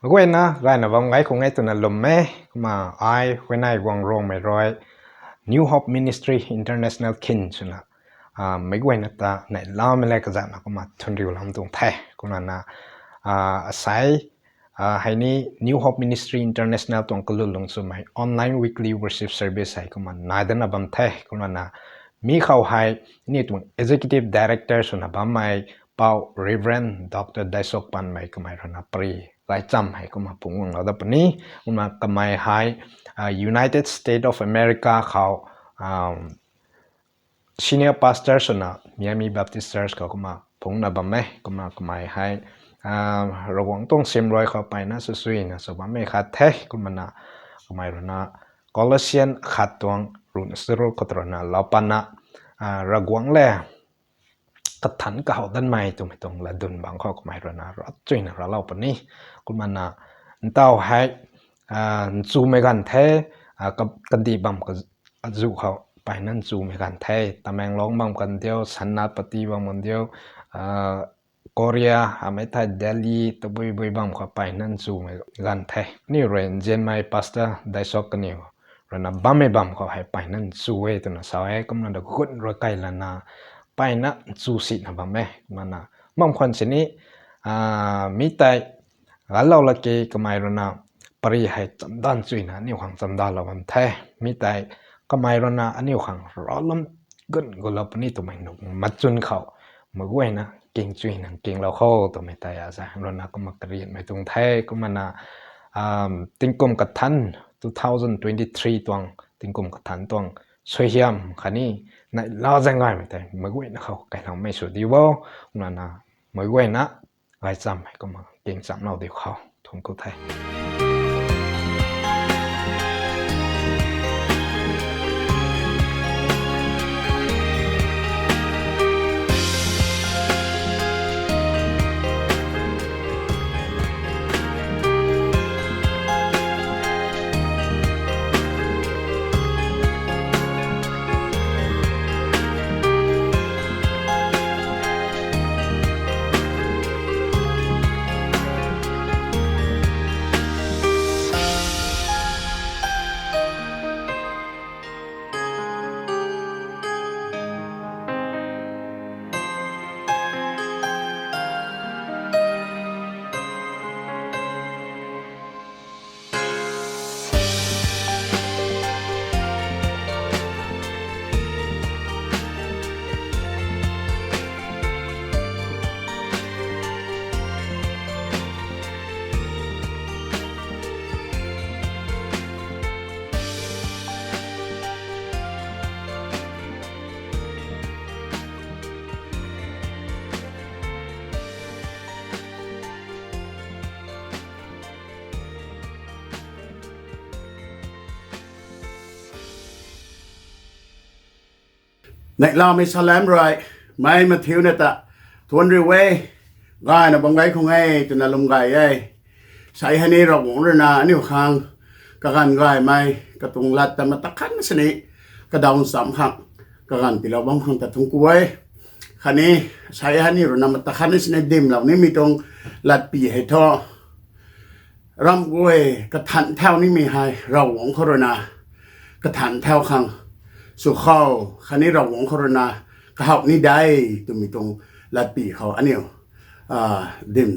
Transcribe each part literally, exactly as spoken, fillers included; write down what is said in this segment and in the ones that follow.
Meic guayna gayna bam gay khou ngai twna lwm e. Kumna ai huayney guang rongmei rui New Hope Ministry International khin swna meic guayna ta neihlamei le kazanna kumna thunriu lam tuang the. Kumna na asei hei ni New Hope Ministry International tuang kalut lung swmei online weekly worship service hei kumna nai dana bam the. Kumna na mi khou hei ni tuang executive director swna bammei Pou Reverend Dr Daisok Panmei kamei ruina pari gaychamv hei kumna phungc guanglou dat puni. Kumna kamei hei United States of America khou senior pastor swna Miami Baptist Church khou kumna phungcna bam e. Kumna kamei hei Ravguangc tuang sim rui khou mpeyna swsuina sw bammei khat the. Kumna na kamei ruina Colossian khat tuang ruhna charuk khou ruina lou patna Ravguangc le kathanc kahow danmei twmei tuang latdyn bang khou kamei ruina ravchuina raclou puni. Kumna na ntaw hei nchumei ganv the, kandih bam azuh khou mpeyna nchumei ganv the. Tamenglong bam kan diu, Senapati bam kan diu, Korea hamei thei Delhi tabui bui bam khou mpeyna nchumei ganv the. Aniu rui nzianmei pastor Daisok kaniw ruina bammei bam khou hei mpeyna nchu e twna sa e. Kumna da gun rui kai lana mpeyna nchu sina bam e. Kumna na bam khwan sini mi tei galou laki kamei ruina pari hei chamdan chuina aniu khang chamdanlou bam the. Mi tei kamei ruina aniu khang ravlum gun gulou puni twmei nuh machun khou meic guayna king chuina kinglou khou twmei tei a sa ruina kumna karianmei tuang the. Kumna na tingkum kathanc two thousand twenty three tuang tingkum kathanc tuang suaihiam khatni neihla zaeng gaymei tei meic guayna khou kailoumei sw diu o. Kumna na meic guayna gaychamv hei kumna king chamlou diu khou thuanc ku the. Neihlamei salam rui mei mathiuna ta thuanc riu e. Gayna bam gay khang e twna lwm gay e. Sei hei ni Ravguangc ruina aniu khang kaganv gaymei katuang lat ta mata khatna sini kadaw nchamc khang kaganv tiilou bam khang ta thuanc ku e. Khatni sei hei ni ruina mata khatna sini dimlou nimei tuang latpy hei thu ramh guay kathanc thau nimei hei Ravguangc khou ruina kathanc thau khang sw khou khatni Ravguangc khou ruina kahaw ni de twmei tuang latpy khou aniu dim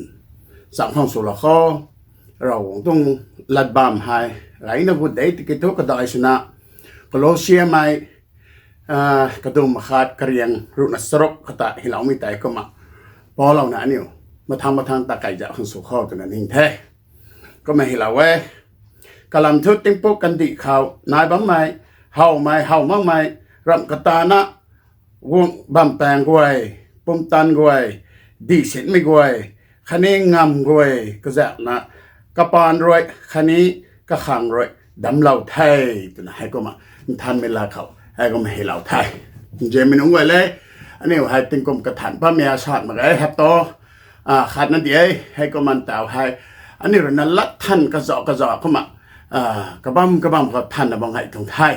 chamc khang swlou khou Ravguangc tuang lat bam hei gayna gut de tiki thu kadai swna Kolosiamei kadum makhat kariang ruhna charuk khou ta hyloumei tei kumna palouna aniu mathang mathang ta kaizauh khang sw khou twna ning the. Kumna hylou e. Kalam thu tingpuk kandih khou nai bammei, howmei how makmei, ramh katana guang bampaeng guay, pumtan guay, dihsinmei guay, khatni ngamv guay kazakna kapaan rui khatni kakhang rui damclou the twna heikumna Nthanmei Lat khou heikumna hylou the. Nzianmei nunc guay le, aniu hei tingkum kathanc bammei a sat mak ge hap tu khatna di e. Heikumna ntaw hei aniu ruina lat than kazauh kazauh kumna kabam kabam khou thanna bam hei tuang the.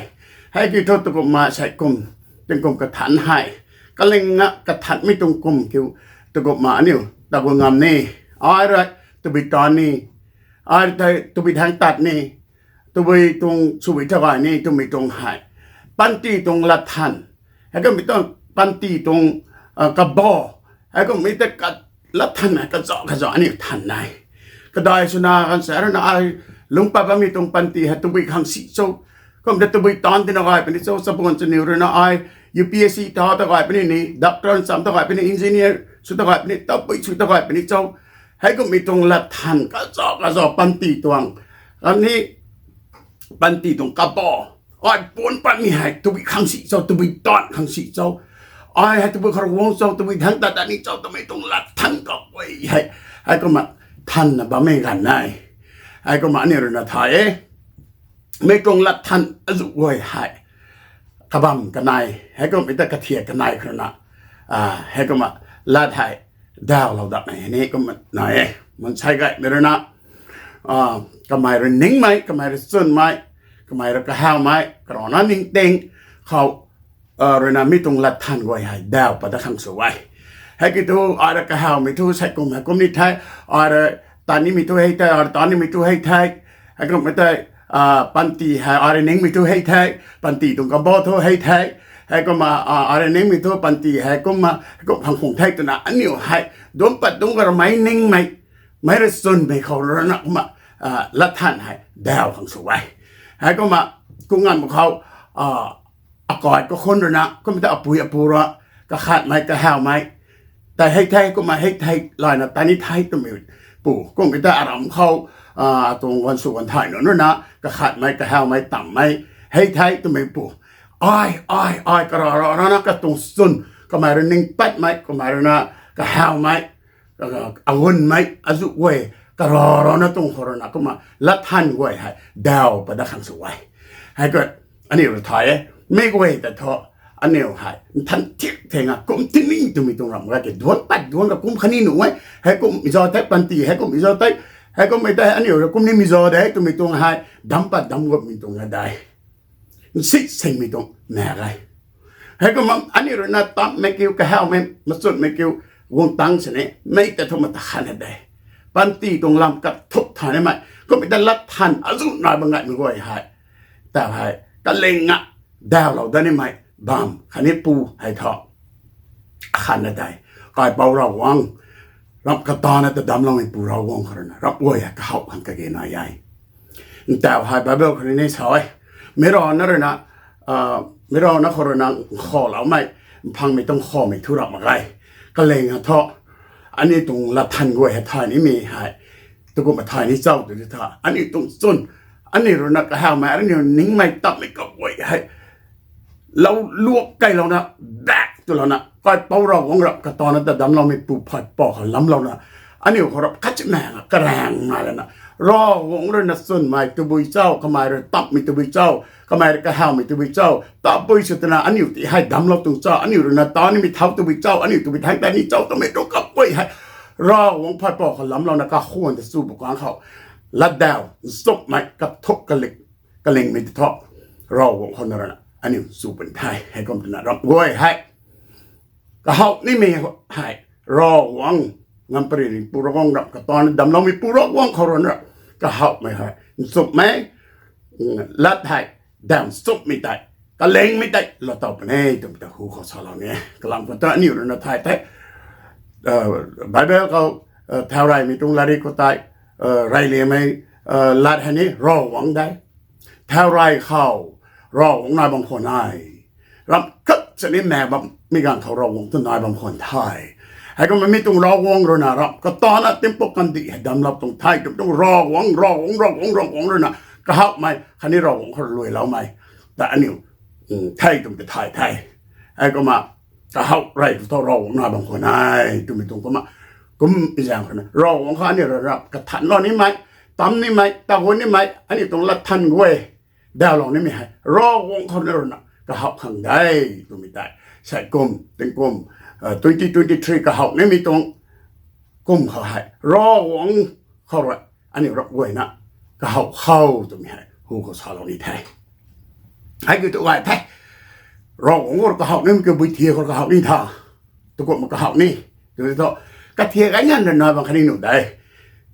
Hei kiu thu tukumna sei kum tingkum kathanc hei kalingna kathanmei tuang kum kiu tukumna aniu tagu ngam ni, ai rui tabui tan ni Ai tei tabui thangc tat ni, tabui tuang swbui thagay ni twmei tuang hei, panty tuang latthan, heikumhmei tuang panty tuang kabah, heikumhmei tei latthan hei kazauh kazauh aniu than e. Kadai swna ganv sa ruina ai lungc pat bammei tuang panty hei tabui khang si cho, kumna tabui taanc tina gay puni cho, chabuan chaniw ruina ai U P S C ta ta gay puni ni, doctor ncham ta gay puni, engineer sw ta gay puni, tabui sw ta gay puni cho, heikumhmei tuang latthan kazauh kazauh panty tuang, khatni panty tuang kabah, ai puan patmei hei tabui khang si cho, tabui taanc khang si cho, ai hei tabui khou rui guang cho, tabui thangc tat tat ni cho twmei tuang latthan kaguay hei, heikumna thanna bammei ganv e. Heikumna aniu ruina thay e, mei tuang latthan azuh guay hei kabamv kanei, heikumhmei ta kathiak kanei khou ruina, heikumna lat hei dawlou datmei ni kumna nai e. Mansei gaymei ruina kamei rui ningmei, kamei rui chwnmei, kamei rui kahawmei karana ningting khou ruina mi tuang latthan guay hei daw pat dat khang sw e. Hei ki thu, ai rui kahawmei thu sei kum hei kum ni the, ai rui tat nimei thu hei the, ai rui tat nimei thu hei the, heikumhmei tei panty hei ai rui ningmei thu hei the, panty tuang kabah thu hei the, heikumna ai rui ningmei thu panty hei kumna heikum khang khung the twna aniu hei duanc pat dungc kar mei ningmei, mei rui chwnmei khou ruina kumna latthan hei daw khang sw e. Heikumna kum nganv mak khou akai kakhun ruina kumna ta apui apu rui kakhatmei kahawmei tei hei the, kumna hei the layna tat ni the twmei pu, kumna ta aram khou atuang guan sw guan thay nunc ruina kakhatmei kahawmei tammei hei the twmei pu, ai ai ai karana katuang chwn, kamei rui ning patmei, kamei ruina kahawmei, agunmei azuh guay karana tuang khou ruina kumna latthan guay hei daw pat dat khang sw e. Hei kha aniu rui thay e, mei guay ta thu aniu hei nthan thiak theng a kum tini twmei tuang ramh ga ke duanc pat duanc ra kum khatni nuh e, heikumhmei zauc tei panty, heikumhmei zauc tei, heikumhmei tei aniu rui kum nimei zauc de twmei tuang hei damc pat damc gutmei tuang na de, nsi singmei tuang na e. Heikumna aniu ruina tammei kiu, kahawmei, machunmei kiu guang tangc sini mei ta thu mata khatna de, panty tuang lam kathuk tha nimei, kumna ta latthan azuh nai bam ngaimei guay hei, ta hei kaling a dawlou dat nimei bamv khatni pu hei thu khatna de, kaipouc Ravguangc, ramh katana ta damcloumeipu Ravguangc khou ruina ramh guay hei kahaw khang kage nai e. Ntau hei Bible khou rui ni sa e, meic rana ruina, meic rana khou ruina nkhavloumei, mphangmei tuang khavmei thu ramh mak ge. Kaling a thu aniu tuang latthan guay hei thay nimei hei, tukumna thay ni cho tw tha, aniu tuang chwn, aniu ruina kahawmei, aniu ningmei tammei kaguay hei lou luak keylouna, back twlouna, kaipouc Ravguangc, ramh katana ta damcloumeipu Phaipouc khou lamclouna, aniu khou rap khatchimei nga karaeng nai lana, Ravguangc ruina chwnmei tabui cho, kamei rui tammei tabui cho, kamei rui kahawmei tabui cho, tabui sw twna aniu ti hei damclou tuang cho, aniu ruina ta nimei thau tabui cho, aniu tabui thangc tat ni cho twmei tuang kaguay hei Ravguangc Phaipouc khou lamclouna kakhwan ta chu bu kang khou latdaw nchumhmei kathuk kalingmei ta thu Ravguangc khou na ruina aniu chu puni the. Heikum twna ramh guay hei kahaw nimei hei Ravguangc, Ngampary Ringhpouc Ravguangc, ramh katana damcloumeipu Ravguangc khou ruina kahawmei hei nchumhmei, lat hei daw nchumhmei tei, kalingmei tei lou taw puni twmei ta hu khou salou ni e. Kalam khou ta aniu ruina thay the, Bible khou thaureymei tuang lairik khou tei reyliangmei lat hei ni Ravguangc de. Thaurey khou Ravguangc nai bam khwan e. Ramh khat sini maek bammei ganv khou Ravguangc tu nai bam khwan the. Heikumna mi tuang Ravguangc ruina ramh katana timpuk kandih hei damclou tuang the twmei tuang Ravguangc, Ravguangc, Ravguangc, Ravguangc ruina kahawmei khatni Ravguangc khou rui luailoumei ta aniu the twmei ta thay the. Heikumna kahaw rey tu thu Ravguangc nai bam khwan e twmei tuang kumna, kum zaeng khou na Ravguangc khou aniu rui ramh kathanlou nimei, tam nimei, tagun nimei, aniu tuang latthan guay dawlou nimei hei Ravguangc khou na ruina kahaw khang de twmei tei, sei kum, tingkum twenty twenty-three kahaw nimei tuang kum khou hei Ravguangc khou rui aniu ramh guayna kahaw khou twmei hei hu khou salou ni the. Hei kiu tu gay the, Ravguangc khou kahaw nimei kiu bui thiak khou kahaw ni tha, tukumna kahaw ni, tw thu, kathiak gay nganv rui nai bam khatni nuh de.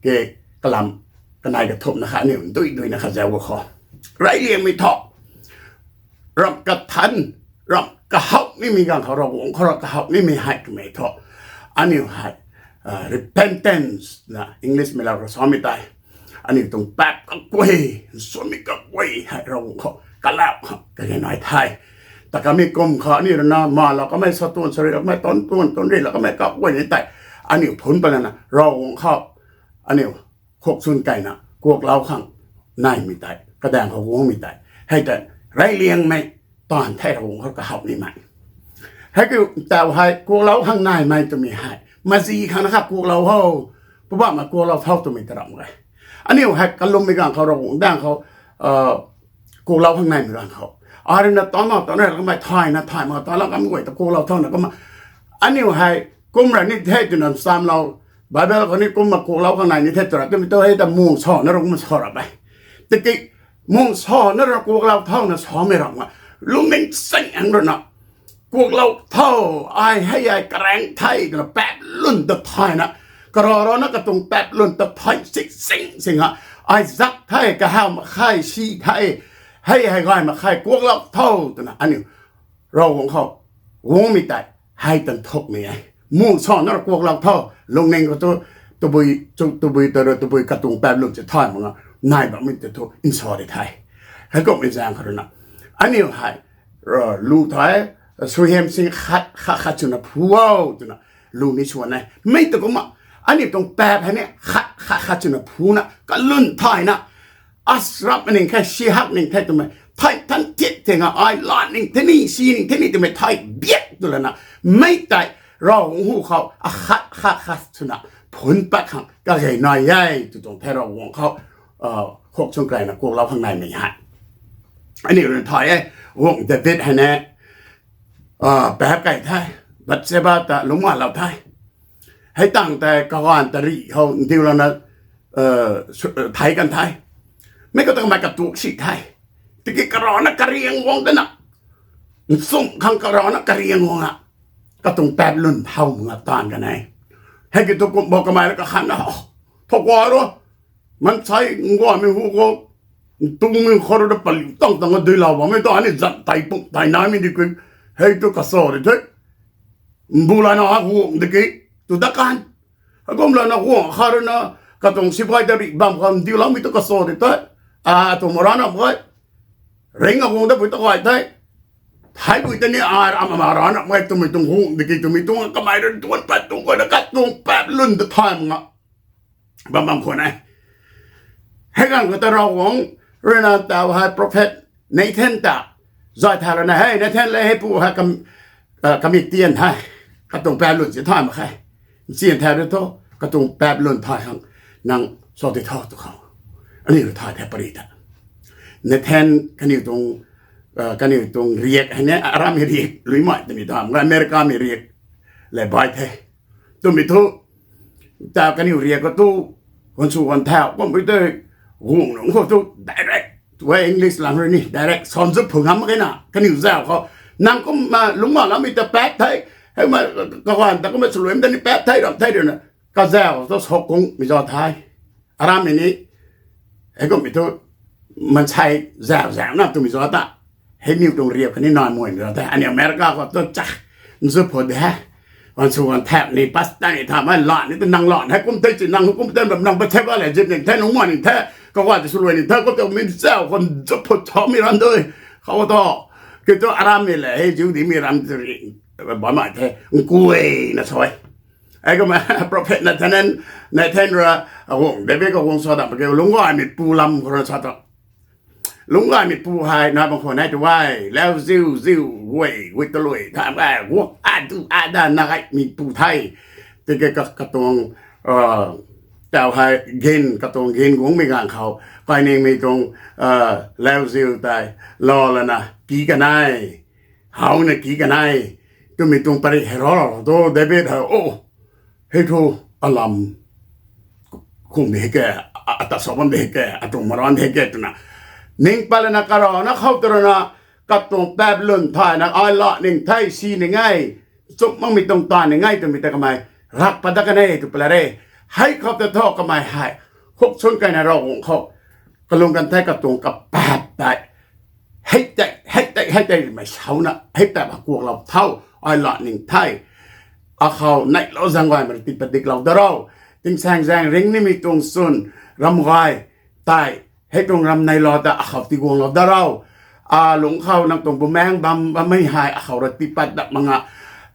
Ke, kalam kanei kathumhna kha aniu dui duina kha zau khou, reyliangmei thu, ramh kathan, ramh kahawh nimei ganv khou Ravguangc khou ramh kahawh nimei hei twmei thu, aniu hei repentance na English mei lau khou samei tei, aniu tuang paap kaguay, nsuanmei kaguay hei Ravguangc khou kalau khang kage nai the. Ta kamei kum khou aniu rui na malou kamei, sa tuan sari lou kamei, tan tuan tan ri lou kamei kaguay ni tei, aniu phun pat lana Ravguangc khou aniu khuak chwn kaina kuaklou khang naimei tei, kadaeng khou guangmei tei, hei tei reyliangmei taanv the, Ravguangc khou kahawh nimei. Hei kiu taw hei kuaklou khang naimei twmei hei mazi khang na kha kuaklou ho, Poubauhmei kuaklou tho twmei ta ramh e. Aniu hei kalummei ganv khou Ravguangc daeng khou kuaklou khang naimei ganv khou, ai rui na tan mak tan ri lou kamei, thayna thay mak tan lou kamei guay ta kuaklou thona kumna, aniu hei kum ra ni the twna samlou, Bible khou ni kumna kuaklou khang nai ni the twra twmei tu hei ta mung sana rui kumna sa rap e. Tiki mung sana rui kuaklou thona samei ramh e. Lungning sing ang rui na kuaklou tho, ai hei ai karaeng the twna paap lwn ta thayna, karana katuang paap lwn ta thay sing sing sing a, ai zak the, kahaw mak khe, si the, hei hei gay mak khe, kuaklou tho twna aniu Ravguangc khou guangmei tei hei tan thukmei e. Mung sana rui kuaklou tho, lungning khou tu tabui ta rui tabui katuang paap lwn ta thay mak nga, nai bammei ta thu nsa di the. Heikumhmei zaeng khou rui na aniu hei lu the, suaihiam sing khat khat khat swna phu o twna lu ni swan e. Mei ta kumna aniu tuang paap hei ni khat khat khat swna phuna kalwn thayna, as ramh ning khe, si hak ning the twmei thay than thit theng a, ai lat ning the ni, si ning the ni twmei thay biak tu lana, mei tei Ravguangc hu khou akhat khat khat swna phun pat khang kage nai e tw tuang the Ravguangc khou khuak chwn kaina kuaklou khang naimei hei. Aniu rui thay e, guangc David hei ne paap kei the, Bathsheba ta lungcmatlou the. Hei tangv tei kaganv ta rih khou ndiu lana thei kan the. Mei khou ta kamei katuak si the. Tiki karana kariang guang dana, nchumh khang karana kariang guang a, katuang paap lwn how mak nga taanv kan e. Hei kiu thu kum bo kamei rui kakhanna, thakwa ro, maansei nguanmei hu khou, ntungmei khou rui ta paliu tang tang a duilou bammei ta aniu zan tei pumh tei naimei di khe. Hei tu kasa di the. Mbu lana guang di ki, tu dat kan. Heikum lana guang kha rui na, katuang sipai ta rih bam khou ndiuloumei tu kasa di the. A tuang rana mak e. Ring a guang dat pui ta gay the. Theipui ta ni a, ama rana mak e twmei tuang guang di ki twmei tuang kamei rui tuan pat tuang khou na katuang paap lwn ta thay mak nga bam bam khwan e. Hei ganv khou ta Ravguangc rui na taw hei prophet Nathan ta zay thay lana, hei Nathan le, hei pu hei kamik tian the, katuang paap lwn si thay mak khe. Nchian thau rui thu, katuang paap lwn thay khang nang sa ti tho tu khou, aniu rui thay the pary ta. Nathan kaniw tuang, kaniw tuang riak hei ni aramei riak luimei twmei ta, Americamei riak le bai the twmei thu, ta kaniw riak khou tu, huan sw huan thau kumbui tei, guang nunc khou tu direct, tu e English lang rui ni direct sam zu phu ngam mak khe na kaniw zauc khou. Nang kumna lungc mak lammei ta paap the, heimei kaganv ta kumna saluaimei ta ni paap the ram the rui na, kazauc tu sa kungmei za the. Aramei ni, heikummei thu, maansei zauc zauc na twmei za ta, hei niw tuang riak khatni nai muaymei za the. Aniu America khou tu cha, nzu phu de he. Huan sw huan thau ni, pastor ni tha mei lan ni tu nang lan hei kum tei ci, nang kum tei bam nang pa the ba le zip ning the, nung muan ning the, kaganv ta saluai ning the, kum tei mi zauc khou nzu phu thaumei ram dui khou tu, kiu tu aramei le hei ziu dimei ram tu ri, bammei the, nkuayna sa e. Heikumna prophet Nathan, Nathan rui, aguang David kaguang sa dam ke lungc gaymeipu lam khou rui sa ta. Lungc gaymeipu hei nai bam khwan e tu e, lauziu ziu, guay guay ta lui tha e, guang adu ada na gaymeipu the. Tiki katuang, tau hei gen, katuang gen guangmei ganv khou, kainingmei tuang, lauziu tei, lou lana ki kan e. Howna ki kan e, twmei tuang pary hei ralou tu David hei, o, hei thu alam khung de hei ke, ata sa bam de hei ke, atuang maran de hei ke twna, ning pat lana karana khou tu rui na, katuang paap lwn thayna ai la ning the, si ning e, chumh makmei tuang ta ning e twmei ta kamei rak pat dat kan e tw pala re. Hei khou ta thu kamei hei khuk chwn kaina Ravguangc khou kalung kan the, katuang kapap tei hei tei hei tei hei tei mei sauna hei tei ba kuaklou tho, ai la ning the. Akhou neihlou zaeng gaymei rui tii padiklou da ro. Tingsaeng zaeng ring nimei tuang chwn ram gay tei hei tuang ram neilou ta akhou tiguanglou da ro. Alung khou nang tuang bumaengh bam bammei hei akhou rui tii pat dat mak nga.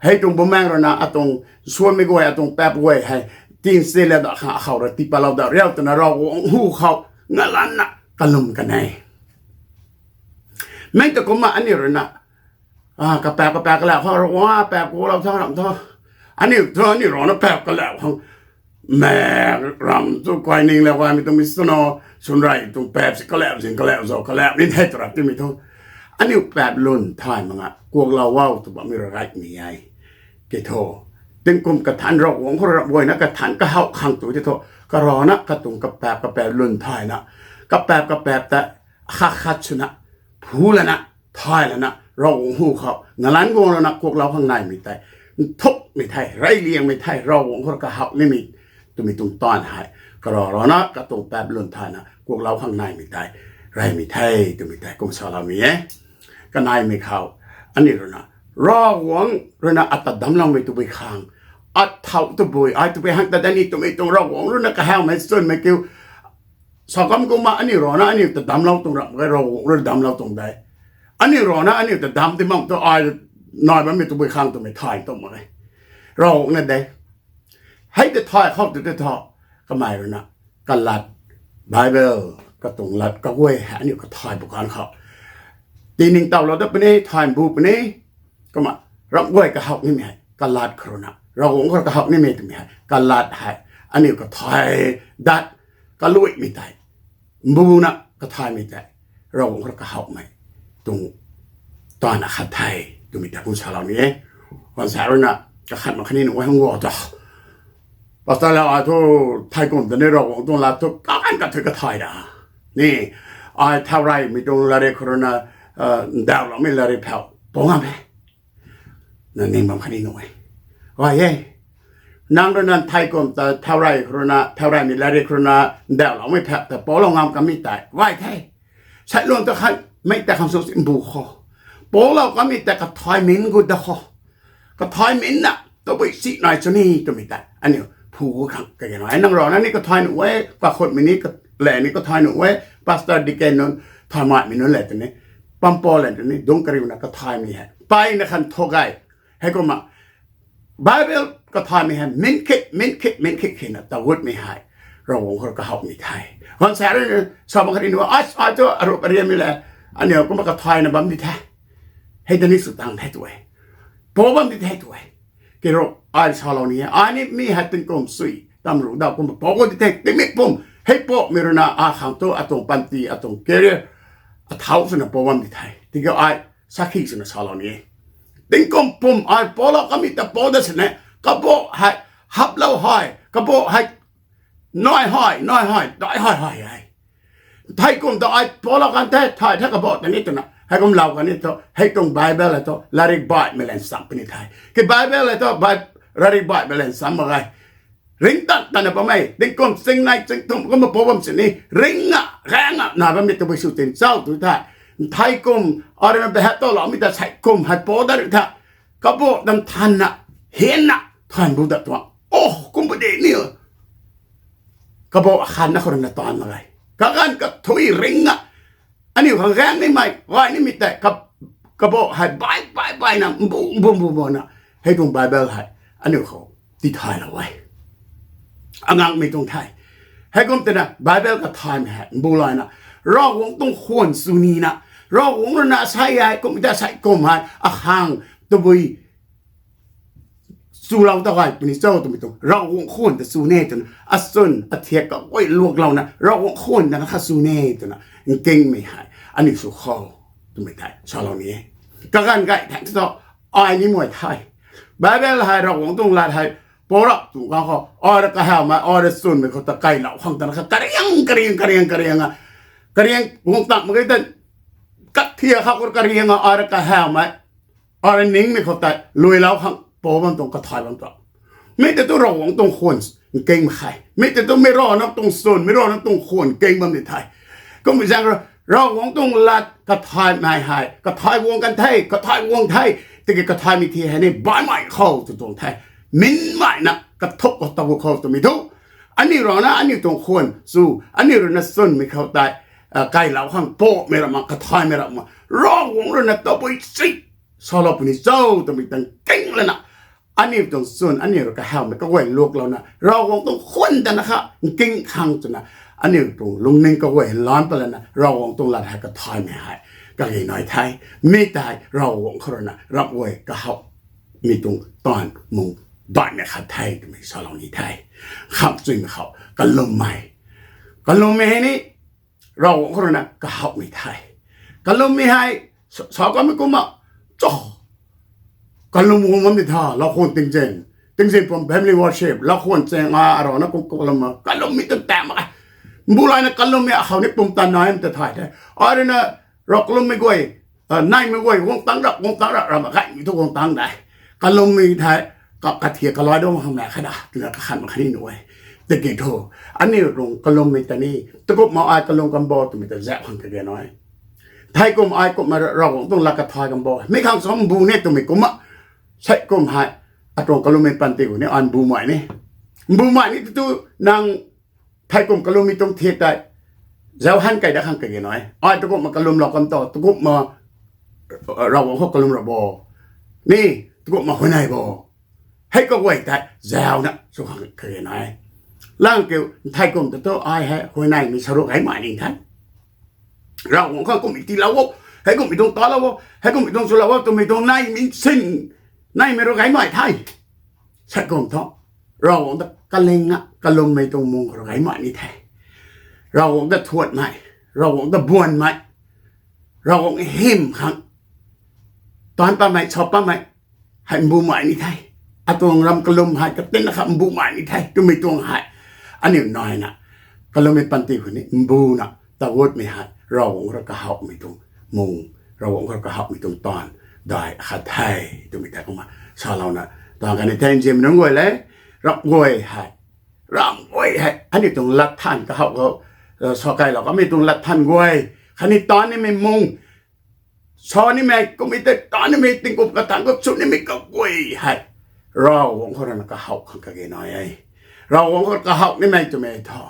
Hei tuang bumaengh rui na atuang suanmei guay, atuang paap guay hei tinsi la da khang akhou rui tii patlou da riu twna Ravguangc hu khou ngalanna kalum kan e. Mei ta kumna aniu rui na, ah, kapaap kapaap kalau khang Ravguangc paap kuaklou tho ram tho. Aniu thu aniu rana paap kalau khang, mei ram tu kai ning la gaymei tuang mei swna, swn rey tuang paap si kalau zing kalau zau kalau ni the tw rap timei thu, aniu paap lwn thay mak nga kuaklou o tw bammei rui gaymei e. Ke thu, tingkum kathanc Ravguangc khou rui ramh guayna kathanc kahaw khang tu tei thu, karana katuang kapaap kapaap lwn thayna, kapaap kapaap ta khat khat swna phu lana, thay lana, Ravguangc hu khou ngalanc guang lana kuaklou khang naimei tei, nthukmei the, reyliangmei the, Ravguangc khou rui kahaw nimei twmei tuang taanv hei, karana katuang paap lwn thayna kuaklou khang naimei tei, reymei the twmei tei kum salou ni e. Kanaimei khou, aniu rui na, Ravguangc rui na ata damcloumei tabui khang, athau tabui, ai tabui hang ta dat ni twmei tuang Ravguangc rui na kahawmei chwnmei kiu, sa kam kumna aniu rana aniu ta damclou tuang ramh mak ge, Ravguangc rui damclou tuang de. Aniu rana aniu ta damc ti mak tu ai nai bammei tabui khang twmei thay tuang mak e. Ravguangc na de. Hei ta thay khou tu tei thu, kamei rui na, kalat, Bible, katuang lat kaguay hei aniu kathay bu kan khou, tiningtowlou dat puni, thay bu puni. Kumna ramh guay kahaw nimei hei kalat khou rui na, Ravguangc khou rui kahaw nimei twmei hei kalat hei, aniu kathay dat, kaluaimei tei, mbuna kathaymei tei, Ravguangc khou rui kahawmei tuang taanv akhat the twmei ta kum salou ni e. Ganv sa rui na, kakhat mak khatni nuh e hang guay ta, pastor la ai thu, thei kum ta ni Ravguangc tuang lat thu kaganv kathuic kathay da. Ni, ai thau reymei tuang latrik khou rui na, ndauhloumei latrik phau pou ngam e. Na ning bam khatni nuh e. Gay e. Nang rui na thei kum ta thau rey khou rui na, thau reymei latrik khou rui na, ndauhloumei phau ta poulou ngam kamei tei gay the. Seiluang ta khat, mei ta khang sw si mbu khou, poulou kamei ta kathay min gut da khou, kathay min na tabui si nai chu ni twmei tei aniu phu khang kage nai. Nang rana ni kathay nuh e, kakhutmei ni, kale ni kathay nuh e, pastor, deacon nunc, thaymaimei nunc le tw ni, pampou le tw ni, dungc kariuna kathaymei hei mpeyna khan thu gay. Heikumna Bible kathaymei hei min khit min khit min khit khina tagutmei hei Ravguangc khou rui kahawmei the. Ganv sa rui na, sa bam khatni nuh e, ai thu arup ariammei le, aniu kumna kathayna bam di the, hei ta ni sw tang the tw e, pou bam di the tw e. Kiru, ai salou ni e, ai ni mi hei tingkum sui tam ru daw kumna pou di the, tingmik pum, hei poumei rui na akhang thu atuang panty, atuang career, athau swna pou bam di the. Tiki ai sakhi swna salou ni e. Tingkum pum ai poulou kamei ta pou dat sini, kabaw hei haplou hei, kabaw hei nai hei, nai hei, dai hei hei e. Thei kum ta ai poulou kan the, thay the kabaw ta ni twna, heikum lou kan ni thu, hei tuang Bible hei thu latrik baihmei lan sam puni the. Ki Bible hei thu, latrik baihmei lan sam mak ge. Ringctan tanna bammei, tingkum chingnei chingthumh kumna pou bam sini, ringna, gaengna nai bammei tabui sw tin chau tu the. Thei kum, aruna behat towloumei ta sei kum hei pou dat ri the. Kabaw dam thanna, hianna, than bu dat tuang. Oh, kum bu de ni. Kabaw akhatna khou rui na taanv mak ge. Kaganv kathuic ringna, aniu khang gaeng nimei, gay nimei tei, kab-, kabaw hei bai, bai, baina, mbu, mbu, mbu, mbuna, hei tuang Bible hei aniu khou tithaylou e. Angangmei tuang the. Heikum twna Bible kathaymei hei mbu layna, Ravguangc tuang khwan sw nina, Ravguangc rui na sei hei, kum ta sei kum hei, akhang tabui chulou ta gay puni cho twmei tuang, Ravguangc khwan ta sw ne twna, achwn athiak kaguay luaklouna, Ravguangc khwan ta na kha sw ne twna, nkingmei hei aniu sw khou twmei tei salou ni e. Kaganv gay thangc thu, ai ni muay the. Bible hei Ravguangc tuang lat hei, pou rap tu kan khou, ai rui kahawmei, ai rui chwnmei khou ta kailou khang ta na kha, kariang, kariang, kariang, kariang a, kariang guang tak mak ge ta, kathia khou kariang a, ai rui kahawmei, ai rui ningmei khou tei luilou khang pou bam tuang, kathay bam tuang. Mi tei tu Ravguangc tuang khwan nking mak khe. Mi tei tu mei rana tuang chwn, mei rana tuang khwan nking bam ni the. Kum zaeng rui, Ravguangc tuang lat kathaymei hei, kathay guang kan the, kathay guang the, tiki kathaymei thi hei ni baihmei khou tw tuang the. Minmeina kathuk khou taw khou twmei thu, aniu rana aniu tuang khwan chu, aniu rui na chwnmei khou tei, kailou khang pamei ramh ma, kathaymei ramh ma, Ravguangc rui na tabui si salou puni cho twmei tang nking lana, aniu tuang chwn, aniu rui kahawmei kaguay luklouna, Ravguangc tuang khwan tana kha nking khang twna, aniu tuang lungning kaguay lan pat lana, Ravguangc tuang lat hei kathaymei hei kage nai the. Mi tei Ravguangc khou rui na ramh guay kahawmei tuang taanv mung daihmei khat the twmei salou ni the. Kham chuymei khou kalummei, kalummei hei ni Ravguangc khou rui na kahawmei the. Kalummei hei, sa, sa kamei kumna, cho, kalum guang bam ni tha, lakhwan tingzin, tingzin pum family worship, lakhwan chaeng a, arana kum kalum, kalummei tu ta mak e. Mbu layna kalummei akhou ni pumtan naimei ta thay the. Ai rui na, rav kalummei guay, naimei guay guang tangc rap, guang tangc rap, ramh gaymei thu guang tangc de. Kalummei thei, ka, kathia kalai dang khang na khat da twna kakhan mak khatni nuh e. Tiki thu, aniu tuang kalummei ta ni, takumna ai kalum kan bo twmei ta zauc khang kage nai. Thei kum ai kumna Ravguangc tuang lat kathay kan bo, mi khang sw mbu ni twmei kumna, sei kum hei, atuang kalummei panty khou ni ai mbumei ni, mbumei ni tu, nang thei kum kalummei tuang thiak tei zauc han key dat khang kage nai. Ai takumna kalumlou kan to, takumna Ravguangc khou kalum ra bo, ni, takumna huayney bo, hei kaguay tei zauna sw khang kage nai. Lang kiu, thei kum ta thu ai hei huayneymei saruk gaymei ni the. Ravguangc khang kummei tiilou o, hei kummei tuang talou o, hei kummei tuang swlou o twmei tuang neimei sin, neimei rui gaymei the. Sei kum thu, Ravguangc ta kalingna kalummei tuang mung khou rui gaymei ni the. Ravguangc ta thuatmei, Ravguangc ta buanmei, Ravguangc hym khang taanc patmei, sa patmei hei mbumei ni the. Atuang ram kalum hei katinna kha mbumei ni the twmei tuang hei, aniu naina, kalummei panty khou ni mbuna tagutmei hei Ravguangc khou rui kahawmei tuang mung, Ravguangc khou rui kahawmei tuang taanv daih khat the twmei tei kumna salouna, taanv kani the nzianmei nunc guay le, ramh guay hei, ramh guay hei aniu tuang lat than kahaw khou, sa kailou kamei tuang lat than guay, khatni taanv nimei mung, sa nimei, kummei tei taanv nimei, tingkum katang khou chu nimei kaguay hei Ravguangc khou rui na kahaw khang kage nai e. Ravguangc khou kahaw nimei twmei thu,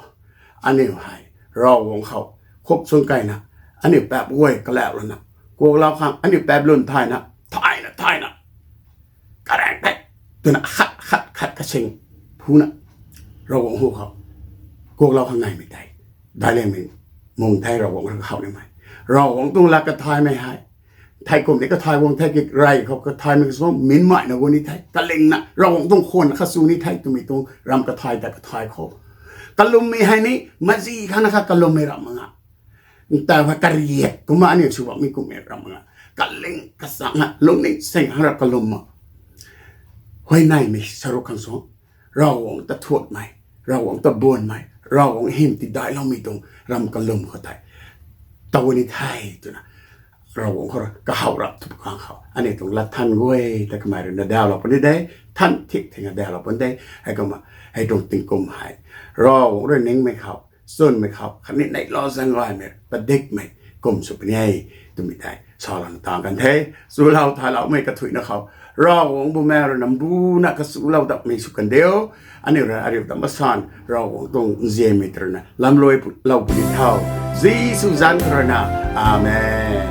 aniu hei Ravguangc khou khuk sung keyna, aniu paap guay kalauh lana, kuaklou khang aniu paap lun thayna, thayna, thayna, karaeng tei twna khat khat khat kasing phuna, Ravguangc hu khou kuaklou khang naimei tei, daic liangmei mung the Ravguangc khou kahaw nimei. Ravguangc tuang lat kathaymei hei, thei kum ni kathay guang the, ki rey khou kathaymei kasw minmeina guang ni the, kalingna Ravguangc tuang khwan kha sw ni the twmei tuang ram kathay ta kathay khou, kalummei hei ni mazi khang na kha kalummei ramh mak nga, ntaw hei kariak kumna aniu sw bammei kummei ramh mak nga, kaling kachangna lungning seng khang rap kalumna, huayneymei saruk khang sw, Ravguangc ta thuatmei, Ravguangc ta buanmei, Ravguangc hym tiidailoumei tuang ram kalum khou tei taw ni the twna, Ravguangc khou rui kahaw rap tw khang khou aniu tuang lat than guay ta kamei rui na dawlou puni de, than thik thikna dawlou puni de. Heikumna, hei tuang tingkum hei Ravguangc rui ningmei khou, chwnmei khou khatni neihlou zaeng gaymei padikmei kum sw puni e twmei tei salouna taanv kan the. Chulou thayloumei kathuicna khou, Ravguangc Bumaengh rui na mbuna kachulou datmei sw kan diu. Aniu rui ariu ta masan Ravguangc tuang nzianmei ta rui na lamluai pu, lou puni tho. Jisu zanc khou rui na. Amen.